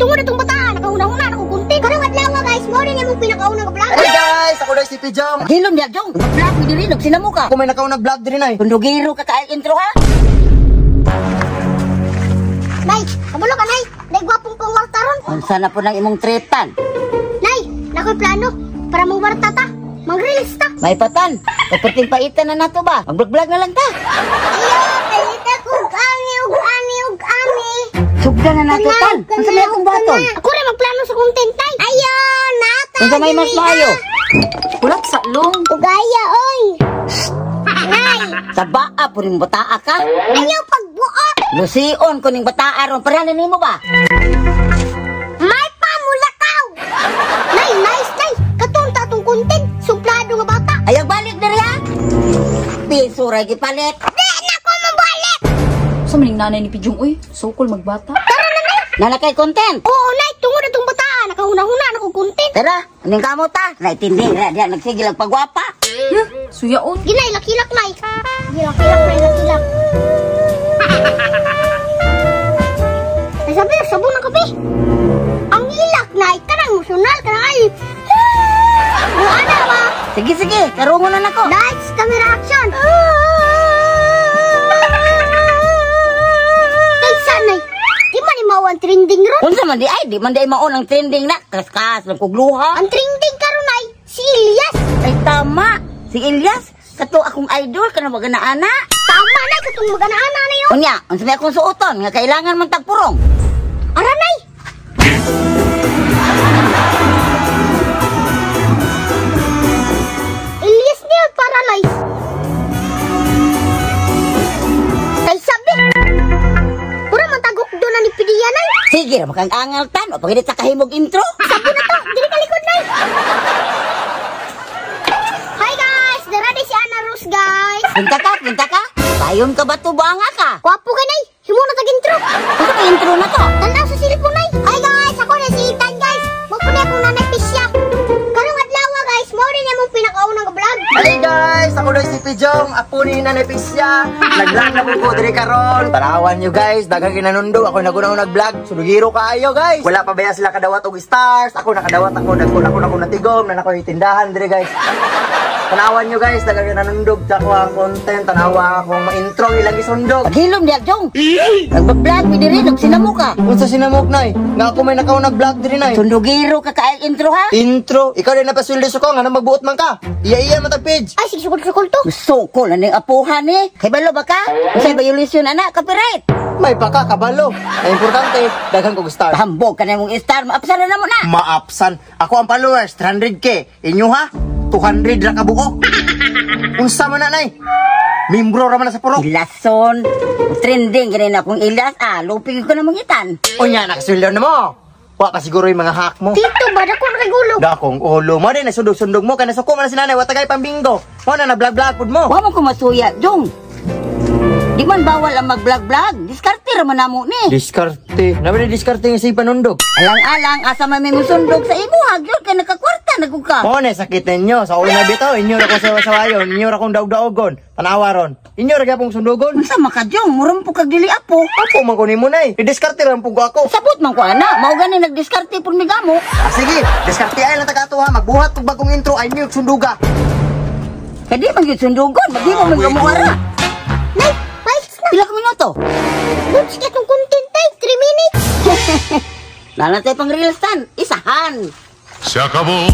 Tungod atong bataan, nakahuna-huna na kong content. Karong adlaw, guys, mo rin imong pinakaunang vlog. Hey guys, ako na si Pijong. Hilom niya, Jong. Mag-vlog mi diri, nagsinamo ka. Ako may nakaunang vlog diri nay. Tundugiro ka kaay intro ha. Nay, kabalo ka, Nay. Nay, gwapong kong warta ron. Unsa na po nang imong tretan? Nay, nakoy plano para mong warta ta. Mang-release ta. May patan. Kaperting paitan na nato ba? Mag-vlog na lang ta. Ayo, palita kog ani ug ani ug ani. Sugdan na nato tan. Unsa may akong buhaton? Ako rin magplano sa content, tay. Ayo, nata. Unsa may mas maayo? Ulat sa long. Ugaya, oy. Nay, Sa baa po ning bataa ka. ayaw pagbuot. Lusion ko ning bataa ron. Parehan na nimo ba? May pamulakaw. Nay, nice, nay. Katong ta atong content. Suplado nga bata. Ayaw balik diri ha. Piso ra gipalit. Di na ko mabalik. Sa maning nanay ni Pijong uy, sukol magbata. Tara na, nay. Nalakay content. Oo, nay. Tungod atong bataa. Nakahuna-huna na kong content. Tara, aning kamo ta? Naitindi na diya nagsigil ang pagwapa. Huh? Suyaon. Ginay, lakilak, nay. Gilak-kilak, nay, lakilak. Ay, sabi, sabon ng kape. Ang ilak, nay. Kanang emosyonal, kanang ay. Buana ba? Sige, sige, karungon na nako. Lights, camera, action! Kaysa, nay, di man imaw ang trending ron. Unsa man di ay, di man di ay maon ang trending na. Kaskas lang kugluha. Ang trending karon ay si Elias. Ay tama, si Elias, kato akong idol kana magana ana. Tama, nay, katong magana-ana na yun. Unya, unsa may akong suoton nga kailangan man tagpurong. Ara, nay. Elias niya paralyzed. Kay sabi, pura man tagok doon na ni Pidia, nay. Sige, ra makang angal tan, o pagidit sa kahimog intro. Sabo na to, dili ka likod, nay. Hi guys, dara di si Ana Rose, guys. Punta ka, punta ka. Payon ka ba to buanga ka? Kwapo ka, nay. Himo na tag intro. Unsa may intro na to? Tanaw sa cellphone, nay. Hi guys, ako na si Ethan, guys. Mo po na akong nanay Pisya. Karong adlaw, guys, mo rin imong pinakaunang vlog. Hey guys, ako na si Pijong. Apo ni Nanay Pisya. Nag-vlog na po ko diri karon. Tanawan nyo guys, daghang ginanundo. Ako nagunang nag-vlog. Sulugiro kaayo guys. Wala pa ba sila kadawat og stars? Ako nakadawat ako, nagkun ako na natigom, na ako'y tindahan diri guys. Tanawan nyo guys, daghang ginanundog sa ako ang content. Tanawa akong ma-intro ilang isundog. Paghilom diya, Jong. Nagba-vlog mi diri, nagsinamo ka. Unsa sinamok nay? Nga ako may nakaunang vlog diri nay. Tundugiro ka kaay intro ha. Intro, ikaw din napasweldo sa ko, nga nang magbuot man ka. Iya-iya matag page. Ay, sige, sukol-sukol to. Sukol na ning apuhan eh. Kay balo ba ka? Unsay violation ana, copyright. May paka kabalo. Ang importante, daghan kog star. Hambog ka na mong star, maapsan na namo na. Maapsan. Ako ang followers, 300K. Inyo ha? 200 ra kabuok. Unsa man na nay? Membro ra man na sa purok. Ilason. Trending gani na akong ilas ah, lupig ko na mong itan. Unya nakasweldo na mo. Wa pa siguro yung mga hack mo. Tito ba, dako na kay gulo. Dakong ulo mo din nasundog-sundog mo kay nasuko man na si nanay wa tagay pambingo. Mo na na vlog-vlog pud mo. Wa man ko masuya, Jong. Di man bawal ang mag-vlog-vlog. Diskarte ra man namo ni. Diskarte. Nabi na diskarte nga sa panundog. Alang-alang asa man may musundog sa imo ha, gyud kay nakakwarta na gud ka. Mo na sakit ninyo sa una bitaw inyo ra ko sa sawayon, inyo ra kong daog-daogon. Tanawa ron. Inyo ra gyapong sundugon. Unsa man ka, Jong? Murong po kag dili apo. Apo man ko nimo nay. Diskarte ra pud ko ako. Sabot man ko ana, mao gani nagdiskarte pud mi gamo. Ah, sige, diskarte ay lang taga ato ha. Magbuhat og bagong intro ay new sunduga. Kay di man gyud sundugon, madi mo man gamuara. Nay, miles na. Pila ka minuto? Good, sige, itong content, tay. 3 minutes. Lala tayo pang reels tan, isahan. Se acabó.